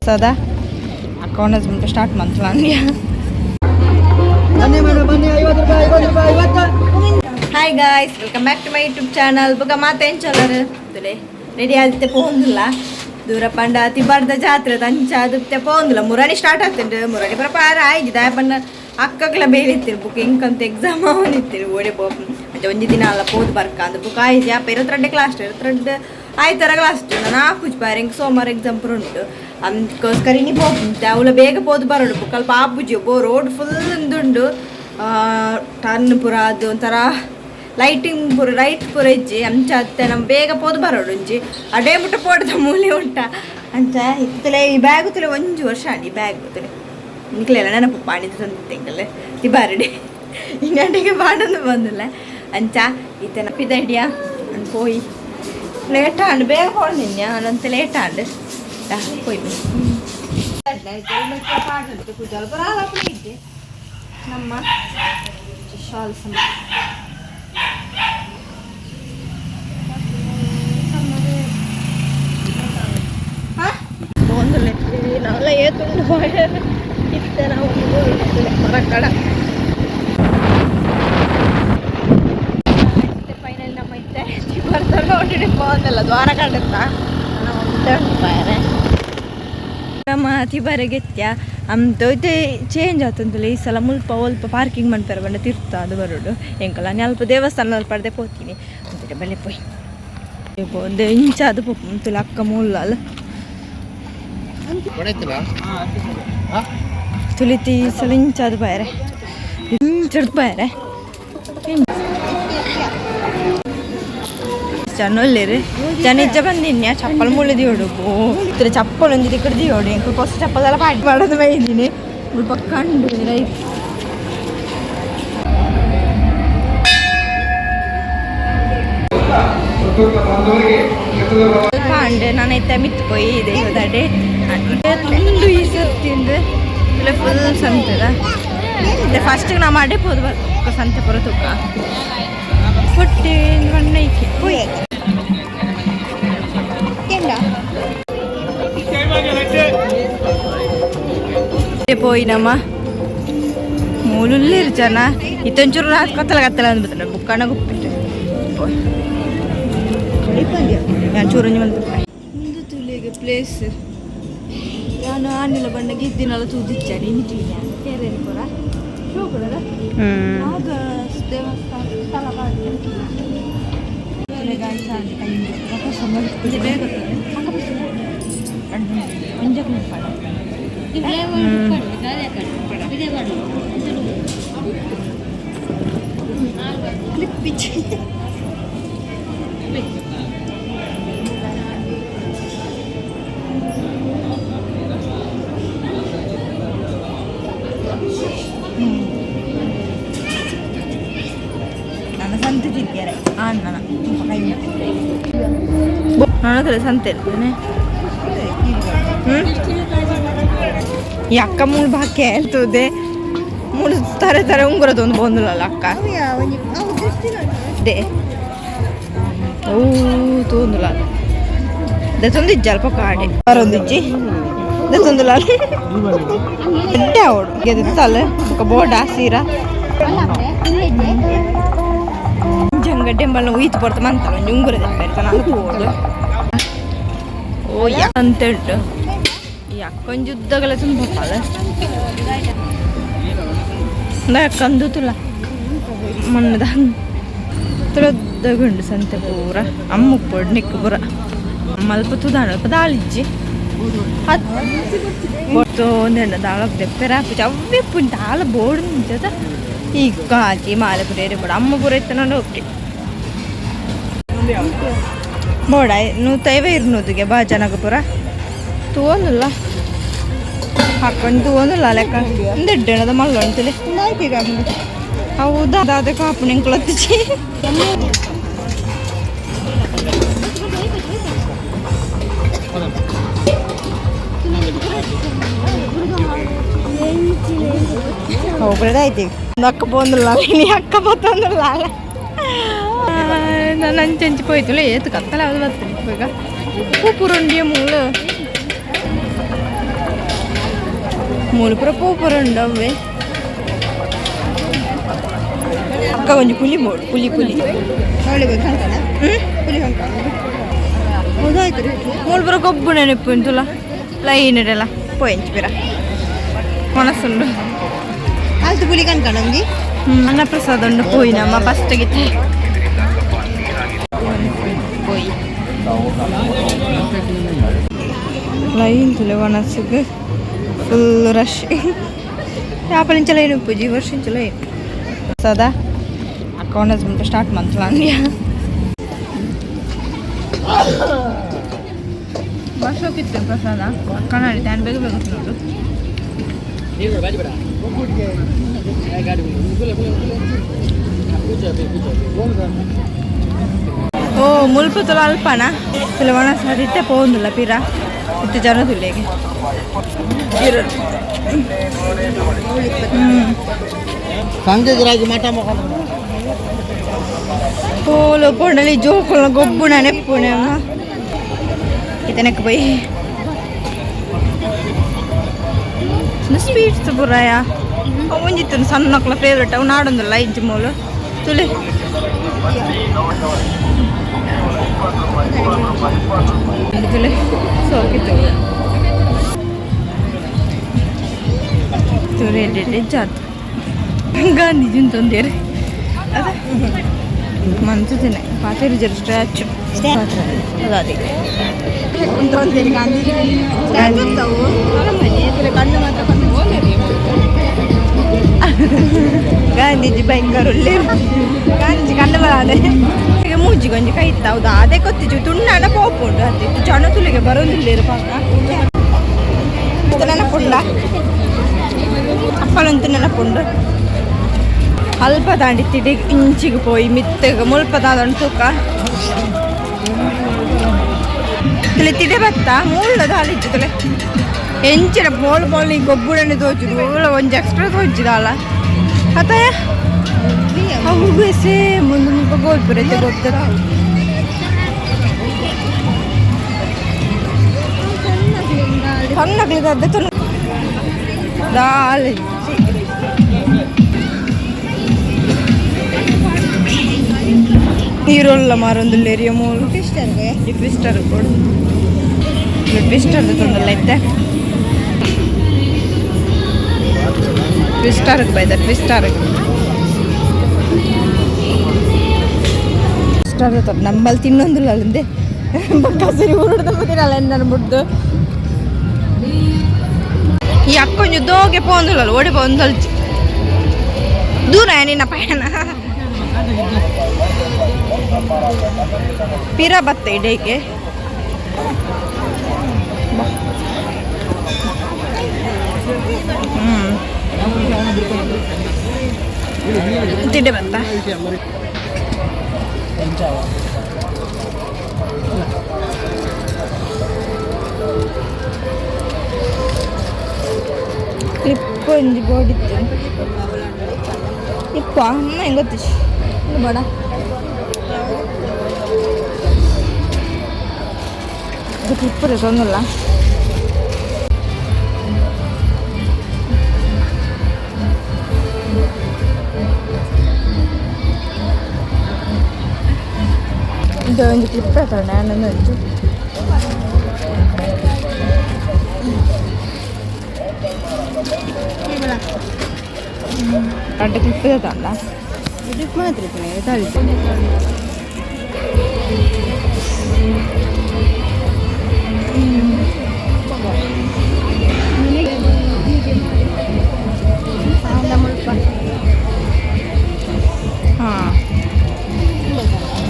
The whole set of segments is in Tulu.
ಸದಾ ಅಕೌಂಟ್ ಸ್ಟಾರ್ಟ್ ಮಂತ್ಲಾಂದ್ಯ. ಬನ್ನಿ ಮೇಡಮ್, ಬನ್ನಿ. 50 ರೂಪಾಯಿ, 50 ರೂಪಾಯಿ, 50. Hi guys, welcome back to my YouTube channel. ಬೊಕ ಮಾತ ಎಂಚಲ್ಲರು ತುಲೆ ರೆಡಿ ಆದಿತ್ತೆ ಪೋಂದಿಲ್ಲ ದೂರ ಪಂಡ ತಿಬಾರ್ದ ಜಾತ್ರೆ ತಂಚ ಅದು ಪೋಂದಿಲ್ಲ. ಮುರಾಣಿ ಸ್ಟಾರ್ಟ್ ಆಗ್ತುಂಡು. ಮುರಾಣಿ ಪರ ಪಾರ ಆಯ್ತು ದಾಯ ಪಂಡ ಅಕ್ಕಗ್ಲ ಬೇಲಿತ್ತಿರು ಬುಕ್ ಎಂಕಂತ ಎಕ್ಸಾಮ್ ಅವನಿತ್ತಿರು ಓಡೆ ಪೋ ಅಂಚ ಒಂಜಿ ದಿನ ಅಲ್ಲ ಪೋದು ಬರ್ಕ ಅಂದ್ ಬುಕ್ ಆಯ್ತು. ಅಪ್ಪ 22 ಕ್ಲಾಸ್, 22 ಆಯ್ತರ ಕ್ಲಾಸ್ ನಾನು ಆಪುಜ್ ಪಾರ. ಎಂಕ್ ಸೋಮವಾರ ಎಕ್ಸಾಮ್ ಪೂರ ಉಂಟು. ಅದಕ್ಕೋಸ್ಕರ ಇನಿ ಪೋಪು ಅವಳ ಬೇಗ ಪೋದು ಬರೋಡು. ಬುಕ್ ಅಲ್ಪ ಆಪುಜಿ ಬೋ ರೋಡ್ ಫುಲ್ ಉಂಡು, ಟರ್ನ್ ಪೂರ, ಅದು ಒಂಥರ ಲೈಟಿಂಗ್ ಪೂರ, ಲೈಟ್ ಪೂರ ಇಜ್ಜಿ. ಅಂಚ ಅತ್ತೆ ನಮ್ಮ ಬೇಗ ಪೋದು ಬರೋಡು. ಒಂಜಿ ಅಡೇ ಮುಟ್ಟ ಪೋಟದ ಮೂಲೆ ಉಂಟ ಅಂಚ ಇತ್ತಲೆ. ಈ ಬ್ಯಾಗ್ ತುಲೆ ಒಂಜಿ ವರ್ಷ ಆಂಡ್ ಈ ಬ್ಯಾಗ್ ತುಲೆ ನಿಕ್ಲೆಲ್ಲ ನೆನಪು ಪಾಣಿದ ತಂದಿತ್ತೆಂಕಲೆ ತಿಬಾರಡಿ ಇನ್ನಟಿಗೆ ಪಾಡೊಂದು ಬಂದಿಲ್ಲ. ಅಂಚ ಇತ್ತೆ ಪಿದಡಿಯಾ ಪೋಯಿ ಲೇಟ್ ಆಂಡ್ ಬೇಗ ಪೋಂಡಿನ್ಯ ಅನಂತ ಲೇಟ್ ಆಂಡ್ ಪೋಯಿ ನಮ್ಮ ಶಾಲ್ ಸಮ. ನಾವೆಲ್ಲ ಏತುಂಡು ಇತ್ತೆ ನಾವು ಮರಕಡ. ಫೈನಲ್ ನಮ್ಮ ಇತ್ತೆ ಬರ್ತಾರೆ ನೋಡಿ ಬಂದಲ್ಲ ದ್ವಾರ ಕಂಡುತ್ತ ನಮ್ಮ ನಮ್ಮ ತಿಬಾರೆಗೆತ್ಯ ಅಂತ ಚೇಂಜ್ ಆತಂತಲ್ಲ. ಈ ಸಲ ಮುಲ್ಪ ಒಲ್ಪ ಪಾರ್ಕಿಂಗ್ ಮನ್ಪೆರ ಬಂಡ ತಿರ್ತ ಅದು ಬರೋಡು ಎಂಕಲ ಅಲ್ಪ ದೇವಸ್ಥಾನ ಪಡೆದೆ ಪೋತೀನಿ ಅಂತಿದೆ. ಬಲೆ ಪೋಯ್ ಒಂದು ಇಂಚ ಅದು ಪೋಪು ಅಕ್ಕ ಮೂಲ ತುಳಿತಿ. ಈ ಸಲ ಇಂಚಾದು ಬಾಯರೆ ಇಂಚಿಡ್ದು ಬಾಯರೆ ಜನ ಒಲ್ಲೆರ್ ಜನ ಇಜ್ಜ ಬಂದಿನ್ಯ. ಚಪ್ಪಲ್ ಮುಳ್ಳು ದಿಯೋಡು ಇತ್ರ ಚಪ್ಪಲ್ ಒಂಜಿ ದಿಕ್ಕಡ್ ದಿಯೋಡು. ಎಂಕುಲು ಪೊಸ ಚಪ್ಪಲ್ ಎಲ್ಲ ಪಾಡ್ ಪಾಡೊಂದು ಬೈದಿನಿ. ಮುಲ್ಪ ಕಂಡು ರೈಟ್ ಪಾಂಡೆ. ನಾನು ಐತೆ ಮಿತ್ತು ಪೋಯಿ ಇದೆ ದಡೆ ತುಂಡು ಈ ಸರ್ತಿಂದು ಇಲ್ಲ ಫುಲ್ ಸಂತೆದ. ಫಸ್ಟ್ ನಾ ಮಾಡೇ ಪೋದು ಬಕ್ಕ ಸಂತೆ ಪುರ ತುಕ್ಕ 14 1 ಐಕೆ ಪೋಯ್. ಪೋಯಿನಮ್ಮ ಮೂಲುಲ್ಲೇರು ಜನ ಇತ್ತೊಂಚೂರು ರಾತ್ ಕತ್ತಲ ಕತ್ತಲ ಅಂದ್ಬಿಡ್ತಾನೆ. ಬುಕ್ಕಣ ಗುಪ್ಪಿಟ್ಟು ಪೋಯ್ ನಾನು ಚೂರು ಒಂಜಿ ಒಂದು ತುಳಿಗೆ ಪ್ಲೇಸ್. ನಾನು ಆನಿಲ ಬಣ್ಣಗೆ ಇದ್ದಿನಲ್ಲ ತೂದಿಚ್ಚಾಡಿ ಇನಿ ತೂಯಿನ ತೇರೇನು ಪೂರ ಶೋಕುಡದ ಆಗ ದೇವಸ್ಥಾನ ಸ್ಥಳ ಬೇಗ ಕ್ಲಿಪ್. ನನ್ನ ಸಂತೆ ತಿಕ್ಕಿಯರೆ ನನ್ನ ಕೈ ನಾನು ಸಂತೆ ಇರ್ತೇನೆ. ಈ ಅಕ್ಕ ಮೂಳು ಬಾಕಿ ಹೇಳ್ತದೆ. ಮೂಳು ತಾರೆ ತಾರೆ ಉಂಗುರದ ಒಂದು ಬಂದಲ್ಲ ಅಕ್ಕ they ಅವು ತೋಂದುಲ ದೆತ್ತೊಂದಿಜ್ಜಿ ಅಲ್ಪ ಕಾಡೆ ಬರೊಂದಿಜ್ಜಿ ದೆತ್ತೊಂದುಲ ಎಡ್ಡೆ ಅವಡು ಗೆದಿತ್ತಲ್ಲ ಬೊಕ ಬೋಡ ಸೀರಾ ಜಂಗಡ್ಡೆ ಬಲ್ಲ ಉಯ್ತು ಪೊರ್ತು ಮಂತಲ್ಲ ಒಂಜಿ ಉಂಗುರ ದೆಪ್ಪೆರ್ ನಾನು ತೋಡು. ಓ ಅಂತ ಉಂಟು. ಈ ಅಕ್ಕೊಂಜಿ ಉದ್ದಗಲ ತುಂಬ ಅಕ್ಕಂದು ತುಲ ಮಣ್ಣದ ತುಳದ್ದಗುಂಡು ಸಂತೆ ಪೂರ ಅಮ್ಮ ಪೊಡ್ ನಿಕ್ಕು ಪೂರ ಮಲ್ಪ ತುದಾಣ ಅಲ್ಪ ದಾಳಿಜ್ಜಿ ಒಂದೆಣ್ಣ ದಾಳ ದೆಪ್ಪೆರ ಆಪುಜಿ ಅವ್ವೆ ಪುಂಜಿ ದಾಳ ಬೋರ್ಡ್ ನಿಂಚದ. ಈ ಕಾಜಿ ಮಾಲೆ ಪೂರ ಏರೆ ಬೋಡ ಅಮ್ಮ ಪೂರ ಇತ್ತನಂಡ ಓಕೆ ಬೋಡ 150 200ಗೆ ಬಾ ಜನಗ ಪೂರ ತೂವೊಂದುಲ್ಲ ಹಾಕೊಂಡು ತೂವೊಂದುಲ್ಲ ಲೆಕ್ಕ ಉಂದೆಡ್ಡೆಣದ ಮಲ್ಲ ಉಂಟುಲೆ. ಹೌದಾ? ಅದೇ ಕಾಪು ನಿಂಕುಲತ್ತಿಜಿ. ಹೋಗ್ಬಿಡೋದಾಯ್ತು. ಅಕ್ಕ ಪೋಂದುಲ್ಲ ನೀ ಅಕ್ಕ ಪತ್ತೊಂದುಲ್ಲ ನಾನು ಅಂಚಂಚಿ ಪೋಯ್ತುಲೆ ಏತು ಕತ್ತಲ ಅದು ಬರ್ತದೆ. ಇವಾಗ ಪೂಪುರುಂಡಿಯ ಮೂಲು. ಮೂಲು ಪೂರ ಪೋಪುರ ಉಂಡು ಅವೇ ಅಕ್ಕ ಒಂಜಿ ಪುಲಿ ಮೋಡು ಪುಲಿ ಪುಲಿ ಮೂಲು ಪೂರ ಗೊಬ್ಬು ನೆನಪು ಉಂಟುಲ ಲೈನ್ ಇಡಲ್ಲ ಪೋಯಿಂಚ್ ಪಿರ ಮನಸ್ಸುಂಡು ಆಲ್ತು ಪುಲಿ ಕಣ್ಕಣಂಜಿ ಅನ್ನಪ್ರಸಾದ ಉಂಡು ಪೋಯಿ ನಮ್ಮ ಫಸ್ಟ್ ಗಿತ್ತೆ ಪೋಯಿ ಲೈನ್ ತುಲೆ ಒಣಸುಗ್ ಫುಲ್ ರಶ್ ಯಾಪಲಿಂಚ ಲೈನ್ ಉಪ್ಪುಜಿ ವರ್ಷ ಇಂಚ ಲೈನ್ ಸದಾ ಅಕ್ಕ ಒಣಸ್ ಮುಲ್ಪ ಸ್ಟಾರ್ಟ್ ಮಂತ್ಲ ಅಂದ್ಯಾ ವರ್ಷಕ್ಕಿತ್ತು ಪ್ರಸಾದ ಕಣ್ಣಾಡಿ ತಾನು ಬೇಗ ಬೇಗ ನೋಡು. ಓ ಮುಲ್ಪ ತುಲ ಅಲ್ಪನ ತುಲೆ ಒಣಸ್ ಇತ್ತೆ ಪೋಂದುಲ್ಲ ಪಿರ ಇತ್ತೆ ಜನ ತುಲೆಗೆ. ಸಂಜೆ ಮಠ ಪೋಲು ಪೊಂಡಲಿ ಜೋಕುಲ್ನ ಗೊಬ್ಬುಣ ನೆಪ್ಪುಣ ಇತನಕ್ಕೆ ಪೋಯಿ ಸ್ವೀಟ್ಸ್ ಪೂರಾಯ ಒಂಜಿತ್ತು ಸಣ್ಣಕ್ಲ ಫೇವ್ರೆಟ್ ಅವು ನಾಡೊಂದುಲ್ಲ ಇಜ್ಜಿ ಮೂಲು ತುಲೆ ತುಲೆ ಸೋಕಿತ್ತು ತುಲೆ ಜಾತು ಗಾಂಧೀಜಿನ ತೊಂದರೆ ಅದ ಮನ್ಸುತ್ತಿನ ಪಾತೆರು ಜರ ಸ್ಟ್ಯಾಚು ಅದೇ ಗಾಂಧೀಜಿ ಕಣ್ಣು ಮಾತ್ರ ಗಾಂಧೀಜಿ ಭಯಂಕರ ಒಳ್ಳೆ ಗಾಂಧೀಜಿ ಕಣ್ಣು ಬರಾದೆ ಈಗ ಮೂಜಿ ಗೊಂಜಿ ಕೈತ್ತ ಹೌದಾ ಅದೇ ಗೊತ್ತಿಜು ತುಂಡಾಣ ಪೋಪುಂಡು ಅದು ಜನ ತುಲಿಗೆ ಬರೋದಿಲ್ಲ ಪಾಕ ನೆನಪುಂಡ ಅಪ್ಪಲಂತೂ ನೆನಪುಂಡು ಅಲ್ಪ ದಾಂಡಿ ತಿಡಿ ಇಂಚಿಗೆ ಪೋಯಿ ಮಿತ್ತಗೆ ಮುಲ್ಪ ದಾದಂಡು ತೂಕ ತುಲೆ ತಿಡೆ ಬತ್ತ ಮೂಲ ದಾಲಿಜ್ಜು ತುಲೆ ಎಂಚಿನ ಬೋಲ್ ಬೋಲ್ ಈ ಗೊಬ್ಬುಡನೆ ತೋಜುದು ಓಲ ಒಂಜಿ ಎಕ್ಸ್ಟ್ರಾ ತೋಜಿದಾಲ ಅತ್ತಯ ಅವು ಸೇಮ್ ಮುಂದೆ ಮುಲ್ಪ ಗೋಲ್ಪುರ ಐತೆ ಗೊತ್ತ ಸಣ್ಣಕ್ಲಿಗೆ ಅದ್ದೆ ತುನು ದಾಲ್ ನೀರೊಲ್ಲ ಮಾರೊಂದುಲ್ಲೇರಿಯ ಮೂಲು ಈ ಟ್ವಿಸ್ಟರ್ ಕೊಡು ಟ್ವಿಸ್ಟರ್ ತೊಂದಲ್ಲ ಇತ್ತೆ ಟ್ವಿಸ್ಟರ್ ಬೈದ ಟ್ವಿಸ್ಟರ್ ಟ್ವಿಸ್ಟರ್ ನಮ್ಮಲ್ಲಿ ತಿನ್ನೊಂದಿಲ್ಲ ಅಲ್ಲಿಂದೆ ಬಕ್ಕ ಸರಿ ಊರುಡ್ದ ತಿನ್ನಲ್ಲ ಎನ್ನನ್ನು ಬಿಡ್ದು ಈ ಅಕ್ಕೊಂಜು ದೋಗೆ ಪೋಂದುಲ್ಲ ಓಡಿ ಪೋಂದಲ್ಚಿ ದೂರ ನಿನ್ನ ಪಯಣ ಪಿರ ಬತ್ತ ಇಡೇಕೆ ತಿಂಡೆ ಬತ್ತ ಕ್ಲಿಪ್ ಒಂಜಿ ಬೋರ್ಡ್ ಇತ್ತು ಇಪ್ಪ ಅಮ್ಮ ಹೆಂಗ್ ಗೊತ್ತಿಶ್ ಬೇಡ ಇದು ಕ್ಲಿಪ್ ತೊಂದಲ್ಲ ಇದು ಒಂದು ಕ್ಲಿಪ್ ತಗೊಂಡೆ ನಾನೊಂದು ಒಂಚು ರಡ್ಡ್ ಕ್ಲಿಪ್ ತಗೊಂಡ ಇದಕ್ಕೆ ಮಾತ್ರ ಹಾಂ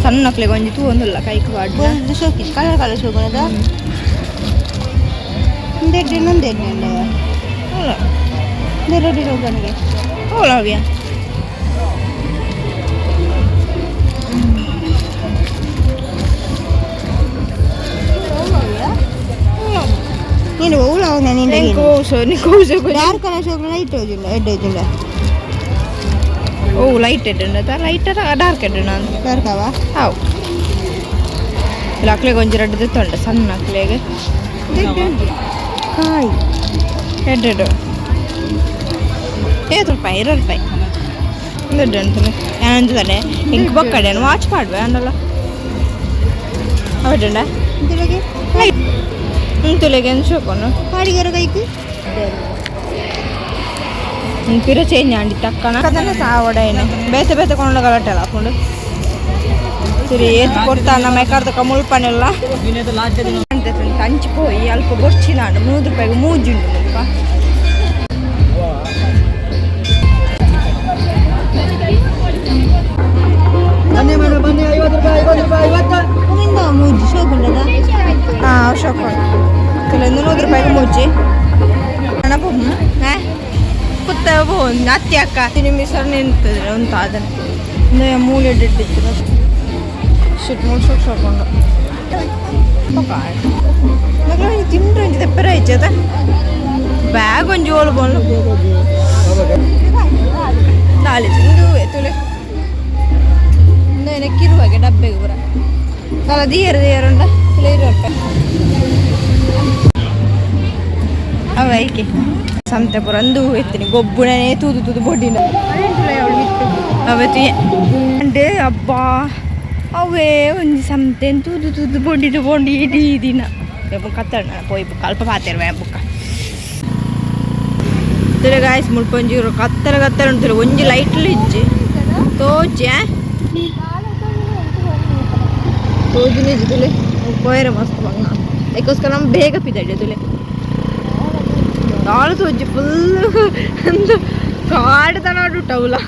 ಸಣ್ಣ ಮಕ್ಳಿಗೆ ಒಂಜಿ ತೂ ಒಂದುಲ್ಲ ಕೈಕ್ ಪಾಡ್ನ ಶೋಕಿ ಕಲರ್ ಕಲರ್ ಶೋಕುನದ ಒಂದೆಡ್ಡೆ ಇನ್ನೊಂದೆಡ್ಡೆ ಅಲ್ಲ ಎರಡು ಶೋಕನಿಗೆ ಓಲ ಅವ್ಯ ನೀನು ಓಲ ನೀನು ಎಂಕ್ ಓಸು ನಿಕ್ ಓಸು ಡಾರ್ಕ್ ಕಲರ್ ಶೋಕುನ ಲೈಟ್ ಹೋಜಿಲ್ಲ ಎಡ್ಡೆ ಹೋಜಿಲ್ಲ ಓ ಲೈಟ್ ಎಡ್ಡೆ ಲೈಟ್ ಡಾರ್ಕ್ ಎಡ್ಡೆ ಡಾರ್ಕ್ ಅವ ಹಾವು ಇಲ್ಲ ಅಕ್ಲೆಗೆ ಒಂಜಿ ರಡ್ಡ್ ತೊಂಡ ಸಣ್ಣ ಅಕ್ಲೆಗೆ ಕಾಯಿ ಎಡ್ಡೆಡು ಏತ್ ರೂಪಾಯಿ 20 ರೂಪಾಯಿ ದುಡ್ಡು ಅಂತಲೇ ಅಂತಾರೆ ಇಂಕ್ ಬೊಕ್ಕಡೆ ವಾಚ್ ಪಾಡ್ವೆ ಅಂದಲ್ಲ ಅವಡ್ಡ ತುಲೆಗೆ ತುಲೆಗೆ ಶೋಕೋನು ಪಾಡಿಗರ ಕೈಕ್ ಪಿರ ಚೇಂಜ್ ಆಂಡಿ ತಕ್ಕನ ಕದನ ಸಾವಡ ಏನು ಬೇತೆ ಬೇತೆ ಕೊಂಡು ಗಲಾಟೆಲ್ಲ ಹಾಕೊಂಡು ಸರಿ ಏತ್ ಕೊಡ್ತಾ ನಮ್ಮ ಎಕಾರ್ದಕ ಮುಲ್ಪನೆಲ್ಲ ಅಂಚಿ ಪೋಯಿ ಅಲ್ಪ ಬೊರ್ಚಿನಾಂಡು 3 ರೂಪಾಯಿಗೆ ಮೂಜುಂಡು ಮುಲ್ಪ ಬನ್ನಿ ಮೇಡಮ್ ಬನ್ನಿ 50 ರೂಪಾಯಿ 50 ರೂಪಾಯಿ 50 ಉಮಿಂದ ಮೂಜಿ ಶೋಕುಂಡದ ಹಾಂ ಶೋಕ ಕೆಲವೊಂದು 100 ರೂಪಾಯಿಗೆ ಮೂಜಿ ಹಣ ಕುತ್ತ ಅತ್ತಿ ಅಕ್ಕ ನಿಮಿಷ ನಿಂತದ್ರೆ ಉಂಟು ಅದನ್ನು ಮೂಲೆ ಇಟ್ಟಿತ್ತು ಶಿಟ್ ಮೂರು ಶೋಕ್ ಶೋಕೊಂಡು ಮಗಳು ತಿಂಡ್ರೆ ಒಂಜಿ ತೆಪ್ಪರ ಹೆಚ್ಚದ ಬ್ಯಾಗ್ ಒಂಜಿ ಓಳು ಬೋಲು ತಾಳಿ ತಿಂದು ತುಲೆ ಕಿರುವಾಗೆ ಡಬ್ಬೆಗೆ ಪೂರ ತಲ ದಿಯರು ದಿಯರುಂಡ ತುಲೆ 20 ರೂಪಾಯಿ ಅವ ಐಕೆ ಸಂತೆ ಪೂರ ಅಂದು ಎತ್ತಿನಿ ಗೊಬ್ಬುನೇ ತೂದು ತೂದು ಬೊಡ್ಡಿನ ಅವತ್ತು ಅಂಡ್ ಅಬ್ಬಾ ಅವೇ ಒಂಜಿ ಸಂತೆ ತೂದು ತೂದು ಬೊಡ್ಡಿನ ಬೊಂಡಿ ಇಡೀ ದಿನ ಕತ್ತಡ ಪೋಯಿ ಬುಕ್ಕ ಅಲ್ಪ ಪಾತೆರ್ವೆ ಬುಕ್ಕ ತುಲೆ ಗಾಯ್ಸ್ ಮುಲ್ಪ ಒಂಜಿ ಕತ್ತಲ ಕತ್ತಲ ಉಂಟು ಒಂಜಿ ಲೈಟ್ಲು ಇಜ್ಜಿ ತೋಜಿ ತೋಜು ನಿಜ ತುಲೆ ಪೋಯರ ಮಸ್ತ್ ಬಂಗ ಅದಕ್ಕೋಸ್ಕರ ನಮ್ಮ ಬೇಗ ಪಿದಡೆ ತುಲೆ ದಾಳು ತೋಜಿ ಫುಲ್ ಒಂದು ಕಾಡು ತನ ಉಂಟವಲ್ಲ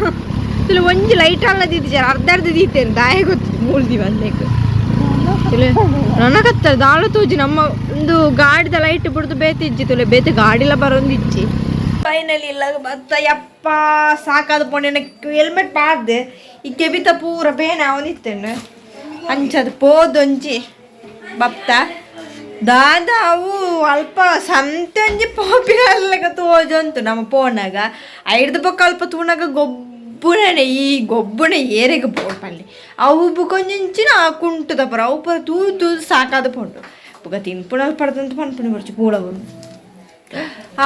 ತುಲೆ ಒಂಜಿ ಲೈಟ್ ಅಲ್ಲ ದೀತಿಜಾರ ಅರ್ಧ ಅರ್ಧ ದೀತೇನೆ ದಾಯ ಗೊತ್ತಿದೆ ಮೂಲ್ದಿ ಬಂದೇಕು ತುಲೆ ನನ್ನ ಕತ್ತಲೆ ದಾಳು ತೋಜಿ ನಮ್ಮ ಒಂದು ಗಾಡಿದ ಲೈಟ್ ಬಿಡ್ದು ಬೇತೆ ಇಜ್ಜಿ ತುಲೆ ಬೇತೆ ಗಾಡಿಲ ಬರೋದು ಇಜ್ಜಿ ಫೈನಲಿ ಇಲ್ಲ ಬತ್ತ ಯಪ್ಪ ಸಾಕಾದ ಪೋಣೆ ಹೆಲ್ಮೆಟ್ ಪಾಡ್ದೆ ಈ ಕೆಬಿತ ಪೂರ ಬೇನೆ ಅವನಿತ್ತೇನೆ ಅಂಚದ ಪೋದೊಂಜಿ ಬಪ್ತ ದಾದ ಅವು ಅಲ್ಪ ಸಂತೆ ಒಂಜಿ ಪೋಪಿ ಅಲ್ಲಗ ತೋಜೊಂತು ನಮ್ಮ ಪೋನಾಗ ಐಡ್ದ ಬೊಕ್ಕ ಅಲ್ಪ ತೂನಾಗ ಗೊಬ್ಬುಣನೆ ಈ ಗೊಬ್ಬುಣೆ ಏರೆಗೆ ಪೋಪಲ್ಲಿ ಅವು ಬುಕೊಂಜಿಂಚಿನ ಕುಂಟುದ ಪರ ಅವು ಪರ ತೂದು ತೂದು ಸಾಕಾದ ಪೋಂಡು ಬುಕ್ಕ ತಿನ್ಪುಣಲ್ ಪಡ್ದಂತ ಪನ್ಪುಣಿ ಬರ್ಚು ಪೂಳವು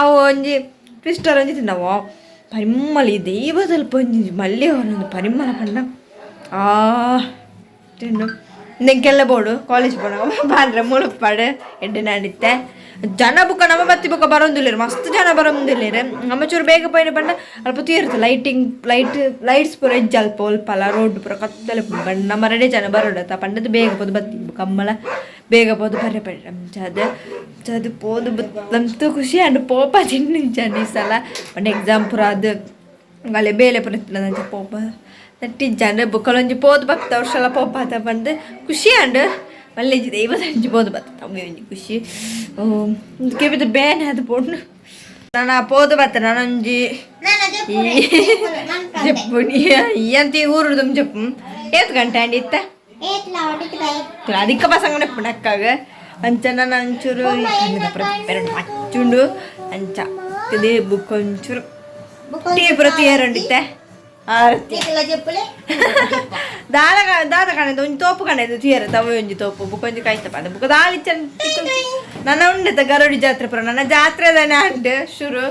ಅವು ಒಂಜಿ ಟ್ವಿಸ್ಟರ್ ಒಂಜಿ ತಿನ್ನವು ಪರಿಮಳ ಈ ದೈವದಲ್ಪ ಒಂಜಿ ಮಲ್ಲೆ ಒಂದೊಂದು ಪರಿಮಳ ಪಂಡ ಆ ತಿಂಡು ನಿಂಗೆಲ್ಲ ಬೋಡು ಕಾಲೇಜ್ ಬೋಡು ಬಾಂದ್ರೆ ಮುಳುಪಾಡು ಎಡ್ಡೆ ನಾಡಿತ್ತೆ ಜನ ಬುಕ್ಕ ನಮ್ಮ ಬತ್ತಿ ಬುಕ್ಕ ಬರೋದಿಲ್ಲ ಮಸ್ತ್ ಜನ ಬರೋದಿಲ್ಲ ನಮ್ಮ ಚೂರು ಬೇಗ ಪೋಯಿನ ಬಣ್ಣ ಅಲ್ಪ ತೀರುತ್ತೆ lighting light lights ಪೂರ ಹೆಜ್ಜೆ ಅಲ್ಪ ಅಲ್ಪಲ್ಲ ರೋಡ್ ಪೂರ ಕತ್ತಲೆ ಬಣ್ಣ ನಮ್ಮ ಜನ ಬರೋಡತ್ತ ಪಂಡದ ಬೇಗ ಪೋದು ಬತ್ತಿ ಕಮ್ಮಲ ಬೇಗ ಪೋದು ಬರ್ರೆ ಪಡ್ರೆ ಅಂಚ ಅದು ಪೋದು ನಂತು ಖುಷಿ ಅಂಡ್ ಪೋಪ ತಿನ್ನಿಂಚ ಈ ಸಲ ಒಂದು ಎಕ್ಸಾಮ್ ಪೂರ ಅದು ಅಲ್ಲೇ ಬೇಲೆ ಪೂರ ಇತ್ತು ಪೋಪ ನಟ್ಟಿಜ್ಜಾಂಡ್ ಬುಕ್ಕಲೊಂಜಿ ಪೋದು ಬತ್ತ ವರ್ಷಲ ಪೋಪ ಆತ ಬಂದು ಖುಷಿ ಅಂಡ್ ಮಲ್ಲೆಂಜಿ ದೈವದಂಜಿ ಪೋದು ಬತ್ತ ತಮ್ಮಿ ಒಂಜಿ ಖುಷಿ ಕೆಬಿದ ಬೇನೆ ಅದು ಪೊಣ್ಣು ನಾನು ಪೋದು ಬತ್ತ ನಾನೊಂಜಿ ಜಪ್ಪು ಎಂತ ಊರುಡು ಜಪ್ಪು ಏತ್ ಗಂಟೆ ಅಂಡ್ ಇತ್ತ ಅದಕ್ಕೆ ಬಸಂಗನೆ ಪುಣಕ್ಕಾಗ ಅಂಚ ನಾನು ಒಂಚೂರು ಮಚ್ಚುಂಡು ಅಂಚ ಇದೇ ಬುಕ್ ಒಂಚೂರು ಟೀ ಪೂರ ತೀಯರುಂಡಿತ್ತೆ ಆರತಿ ದಾದ ದಾದ ಕಾಣದು ಒಂಜಿ ತೋಪು ಕಾಣದು ತೀಯರ ತವ ಒಂಜಿ ತೋಪು ಬುಕ್ ಒಂಜಿ ಕಾಯ್ತ ಪಂಡ ಬುಕ್ ದಾಳಿ ಚಂದ ನನ್ನ ಉಂಡತ ಗರೋಡಿ ಜಾತ್ರೆ ಪೂರ ನನ್ನ ಜಾತ್ರೆ ದಾನೆ ಅಂಡ್ ಶುರು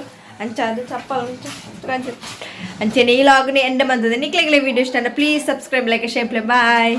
ಅಂಚ ಅದು ಚಪ್ಪಲ್ ಅಂಚ ಅಂಚೆನೆ ಈ ಲಾಗ್ನೆ ಎಂಡ್ ಬಂದದೆ ನಿಕ್ಲೆಗ್ಲೆ ವಿಡಿಯೋ ಇಷ್ಟ please subscribe like share play bye.